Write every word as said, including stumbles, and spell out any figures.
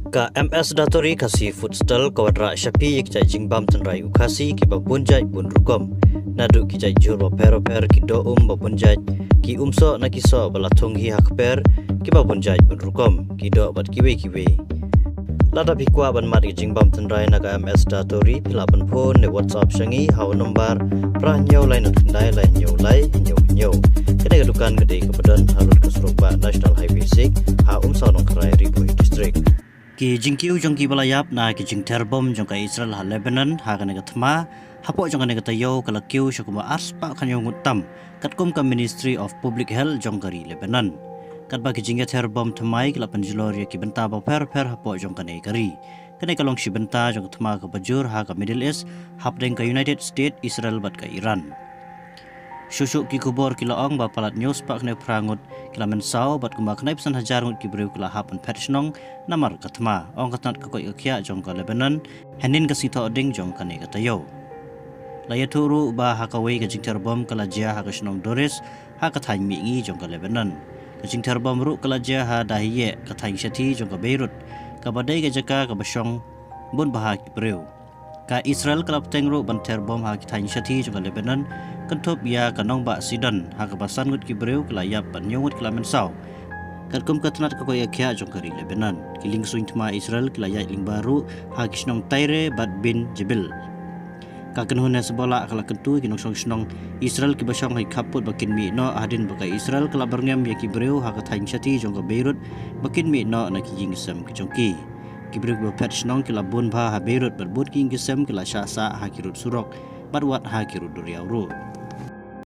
Ka M S Datori Khasi Food Stall ka wanrah sha phi ïa ki jait jingbam tynrai u Khasi kiba bun jait bun rukom. Naduh ki jait jhur bapher bapher, ki doh um babun jait, ki umsoh na ki soh ba la thung hi ha kper, kiba bun jait bun rukom, ki doh bad kiwei kiwei. Lada phi kwah ban mad ïa ki jingbam tynrai na ka M S Datori, phi lah ban phone ne WhatsApp sha ngi ha u nombar phra hynñiew lai nod khyndai lai hynñiew lai hynñiew hynñiew. Kane ka dukan ka dei kaba don harud ka surok bah National Highway six, ha Umsaw Nongkharai, Ri Bhoi District. Ki jingkiew jong kiba la ïap na ki jingther bom jong ka Israel ha Lebanon ha kane ka thma, hapoh jong kane ka taïew ka la kiew sha kumba arspah khathynñiew ngut tam, katkum ka Ministry of Public Health jong ka ri Lebanon. Katba ki jingïather bom thymmai ki la pynjulor ïa ki bynta bapher bapher hapoh jong kane ka ri. Kane ka long shi bynta jong ka thma kaba jur ha ka Middle East, hapdeng ka United States, Israel bad ka Iran. Shuh shuh ki khubor ki la ong ba palat hynñiew spah khyndai phra ngut ki la mynsaw bad kumba khyndai phew san hajar ngut ki briew ki la hap ban phet shnong namar ka thma, ong ka tnat ka koit ka khiah jong ka Lebanon hynnin ka sngi Thohdieng jong kane ka taïew. La ïathuh ruh ba ha kawei ka jingther bom ka la jia ha ka shnong Doris, ha ka thaiñ mihngi jong ka Lebanon. Ka jingther bom ruh ka la jia ha Dahiyeh, ka thaiñ shathie jong ka Beirut, kaba dei ka jaka kaba shong bun bha ki briew. Ka Israel ka la bteng ruh ban ther bom ha ki thaiñ shathie jong ka Lebanon, kynthup ïa ka nongbah Sidon, ha kaba san ngut ki briew ki la ïap bad hynñiew ngut ki la mynsaw, katkum ka tnat ka koit ka khiah jong ka ri Lebanon. Ki liengsuiñ thma Israel ki la ïaid lyngba ruh ha ki shnong Tyre bad Beit Jbeil. Ka kynhun Hezbollah ka la kyntu ïa ki nongshong shnong Israel kiba shong ha ki khappud ba kin mih noh, hadien ba ka Israel ka la byrngem ïa ki briew ha ka thaiñ shathie jong ka Beirut ba kin mih noh na ki ïing ki sem ki jong ki. Ki briew kiba phet shnong ki la bun bha ha Beirut bad bun ki ïing ki sem ki la shah sah ha ki rud surok bad wat ha ki rud duriaw ruh.